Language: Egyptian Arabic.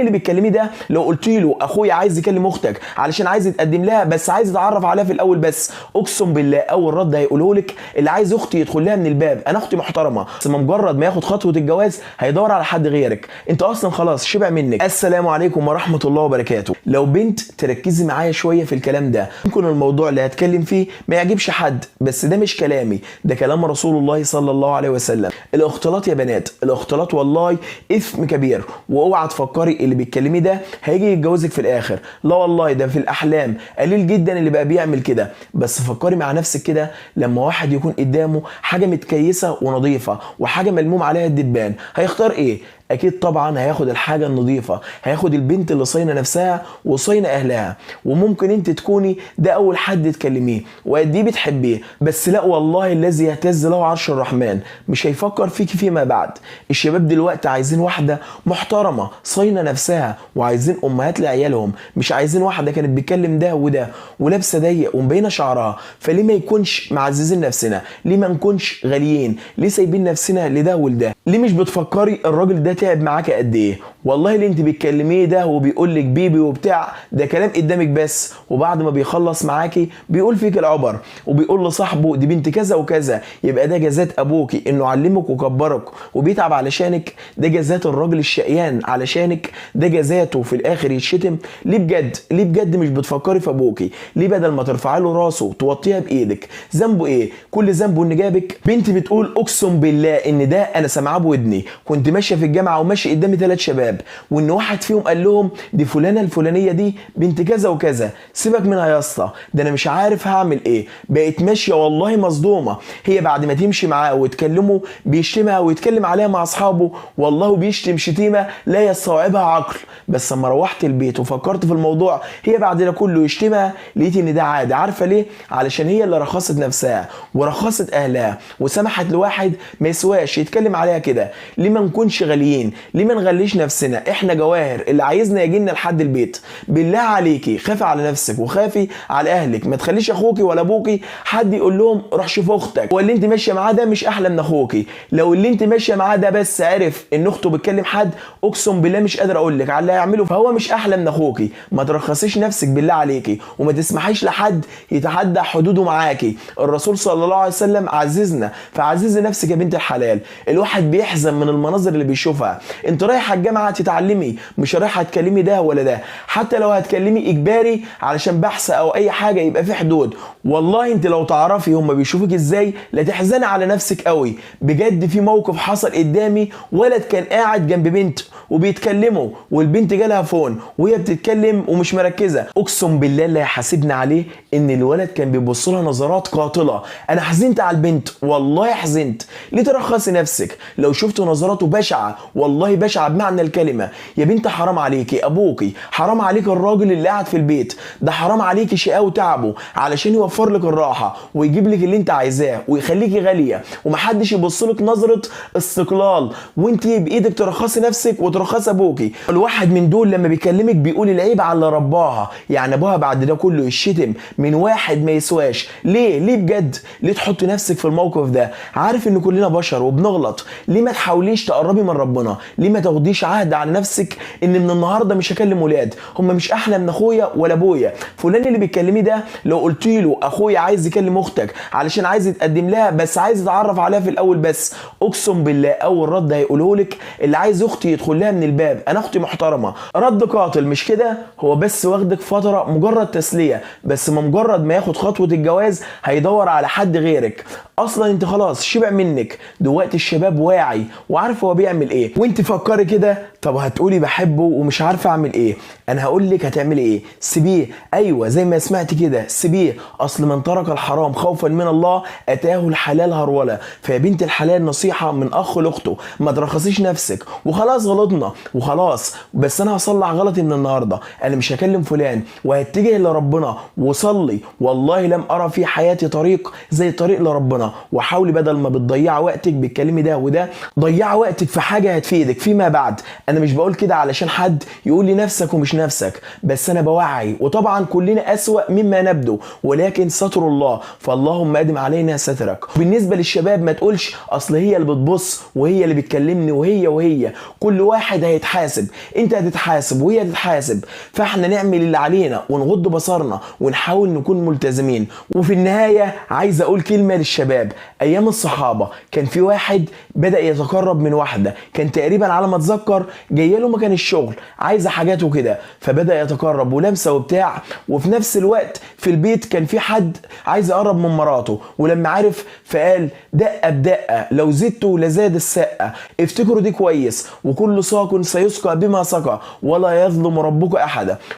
اللي بيتكلميه ده لو قلت له اخويا عايز يكلم اختك علشان عايز يتقدم لها بس عايز يتعرف عليها في الاول بس، اقسم بالله اول رد هيقوله لك اللي عايز اختي يدخل لها من الباب، انا اختي محترمه. بس مجرد ما ياخد خطوة الجواز هيدور على حد غيرك، انت اصلا خلاص شبع منك. السلام عليكم ورحمة الله وبركاته. لو بنت تركزي معايا شوية في الكلام ده، ممكن الموضوع اللي هتكلم فيه ما يعجبش حد، بس ده مش كلامي، ده كلام رسول الله صلى الله عليه وسلم. الاختلاط يا بنات، الاختلاط والله اثم كبير، واوعى تفكري اللي بيتكلمي ده هيجي يتجوزك في الاخر، لا والله ده في الاحلام، قليل جدا اللي بقى بيعمل كده. بس فكري مع نفسك كده، لما واحد يكون قدامه حاجة متكيسه ونظيفه وحاجه ملموم عليها الدبان، هيختار ايه؟ اكيد طبعا هياخد الحاجة النظيفة، هياخد البنت اللي صاينه نفسها وصاينه اهلها. وممكن انت تكوني ده اول حد تكلميه وقد ايه بتحبيه، بس لا والله الذي يهتز له عرش الرحمن مش هيفكر فيكي فيما بعد. الشباب دلوقتي عايزين واحدة محترمه صاينه نفسها، وعايزين امهات لعيالهم، مش عايزين واحدة كانت بتكلم ده وده ولابسه ضيق ومبينه شعرها. فليه ما يكونش معززين نفسنا؟ ليه ما نكونش غاليين؟ ليه سايبين نفسنا لده ولده؟ ليه مش بتفكري الراجل ده تعب معاك قد ايه؟ والله اللي انت بتكلميه ده وبيقول لك بيبي وبتاع ده كلام قدامك بس، وبعد ما بيخلص معاكي بيقول فيك العبر وبيقول لصاحبه دي بنت كذا وكذا. يبقى ده جزات ابوكي انه علمك وكبرك وبيتعب علشانك؟ ده جزات الراجل الشقيان علشانك؟ ده جزاته في الاخر يتشتم؟ ليه بجد؟ ليه بجد مش بتفكري في ابوكي؟ ليه بدل ما ترفعي له راسه توطيها بايدك؟ ذنبه ايه؟ كل ذنبه ان جابك. بنتي بتقول اقسم بالله ان ده انا سامعاه بودني، كنت ماشية في الجامعة وماشي قدامي 3 شباب، وان واحد فيهم قال لهم دي فلانه الفلانية دي بنت كذا وكذا، سيبك منها يا اسطى، ده انا مش عارف هعمل ايه. بقت ماشية والله مصدومة. هي بعد ما تمشي معاه وتكلمه بيشتمها ويتكلم عليها مع اصحابه، والله بيشتم شتيمه لا يستوعبها عقل. بس لما روحت البيت وفكرت في الموضوع، هي بعد ده كله يشتمها، لقيت ان ده عادي. عارفه ليه؟ علشان هي اللي رخصت نفسها ورخصت اهلها وسمحت لواحد ما يسواش يتكلم عليها كده. ليه ما نكونش غاليين؟ ليه ما نغليش نفسنا؟ احنا جواهر، اللي عايزنا يجي لنا لحد البيت. بالله عليكي خافي على نفسك وخافي على اهلك، ما تخليش اخوكي ولا ابوكي حد يقول لهم روح شوف اختك، واللي انت ماشية معاه ده مش احلى من اخوكي. لو اللي انت ماشية معاه ده بس عرف ان اخته بتكلم حد، اقسم بالله مش قادر اقول لك على اللي هيعمله، فهو مش احلى من اخوكي. ما ترخصيش نفسك بالله عليكي، وما تسمحيش لحد يتعدى حدوده معاكي. الرسول صلى الله عليه وسلم عززنا، فعززي نفسك يا بنت الحلال. الواحد بيحزن من المناظر اللي بيشوفها. انت رايحة الجامعة تتعلمي، مش رايحة تكلمي ده ولا ده. حتى لو هتكلمي اجباري علشان بحث او اي حاجة يبقى في حدود. والله انت لو تعرفي هم بيشوفوك ازاي لا تحزني على نفسك قوي بجد. في موقف حصل قدامي، ولد كان قاعد جنب بنت وبيتكلموا، والبنت جالها phone وهي بتتكلم ومش مركزه. اقسم بالله اللي هيحاسبني عليه ان الولد كان بيبص لها نظرات قاتله. انا حزنت على البنت والله حزنت. ليه ترخصي نفسك؟ لو شفت نظراته بشعة، والله بشعة بمعنى الكلمة. يا بنت حرام عليكي ابوكي، حرام عليك الراجل اللي قاعد في البيت ده، حرام عليكي شقاه وتعبه علشان يوفر لك الراحة ويجيب لك اللي انت عايزاه ويخليكي غالية ومحدش يبص لك نظره استقلال، وانت بايدك ترخصي نفسك وترخصي ابوكي. الواحد من دول لما بيكلمك بيقول العيب على اللي رباها، يعني ابوها بعد ده كله يشتم من واحد ما يسواش. ليه؟ ليه بجد؟ ليه تحط نفسك في الموقف ده؟ عارف ان كلنا بشر وبنغلط، ليه ما تحاوليش تقربي من ربنا؟ ليه ما تاخديش عهد على نفسك ان من النهارده مش هكلم ولاد، هم مش احلى من اخويا ولا ابويا. فلان اللي بيتكلميه ده لو قلت له اخويا عايز يكلم اختك علشان عايز يتقدم لها بس عايز يتعرف عليها في الاول بس، اقسم بالله اول رد هيقوله لك اللي عايز اختي يدخل لها من الباب، انا اختي محترمه. رد قاتل مش كده؟ هو بس واخدك فترة مجرد تسلية، بس ما مجرد ما ياخد خطوة الجواز هيدور على حد غيرك. اصلا انت خلاص شبع منك. دلوقتي الشباب واعي وعارف هو بيعمل ايه، وانت فكري كده. طب هتقولي بحبه ومش عارفه اعمل ايه؟ انا هقول لك هتعملي ايه. سيبيه. ايوه زي ما سمعت كده، سيبيه. اصل من ترك الحرام خوفا من الله اتاه الحلال هرولة. فيا بنت الحلال نصيحة من اخ لاخته، ما ترخصيش نفسك وخلاص غلطنا وخلاص، بس انا هصلح غلطي من النهارده، انا مش هكلم فلان وهتجه لربنا وصلي. والله لم ارى في حياتي طريق زي طريق لربنا. وحاولي بدل ما بتضيع وقتك بتكلمي ده وده، ضيع وقتك في حاجة هتفيدك فيما بعد. انا مش بقول كده علشان حد يقول لي نفسك ومش نفسك، بس انا بوعي. وطبعا كلنا اسوأ مما نبدو، ولكن ستر الله، فاللهم ادم علينا سترك. بالنسبة للشباب ما تقولش اصل هي اللي بتبص وهي اللي بتكلمني وهي، كل واحد هيتحاسب، انت هتتحاسب وهي هتتحاسب. فاحنا نعمل اللي علينا ونغض بصرنا ونحاول نكون ملتزمين. وفي النهاية عايز اقول كلمة للشباب. ايام الصحابة كان في واحد بدأ يتقرب من واحدة، كان تقريبا على ما اتذكر جاية له مكان الشغل عايزه حاجات وكده، فبدأ يتقرب ولمسه وبتاع، وفي نفس الوقت في البيت كان في حد عايز يقرب من مراته، ولما عرف فقال دقه بدقة لو زدته لزاد السقه. افتكروا دي كويس، وكل ساق سيسقى بما سقى ولا يظلم ربك احدا.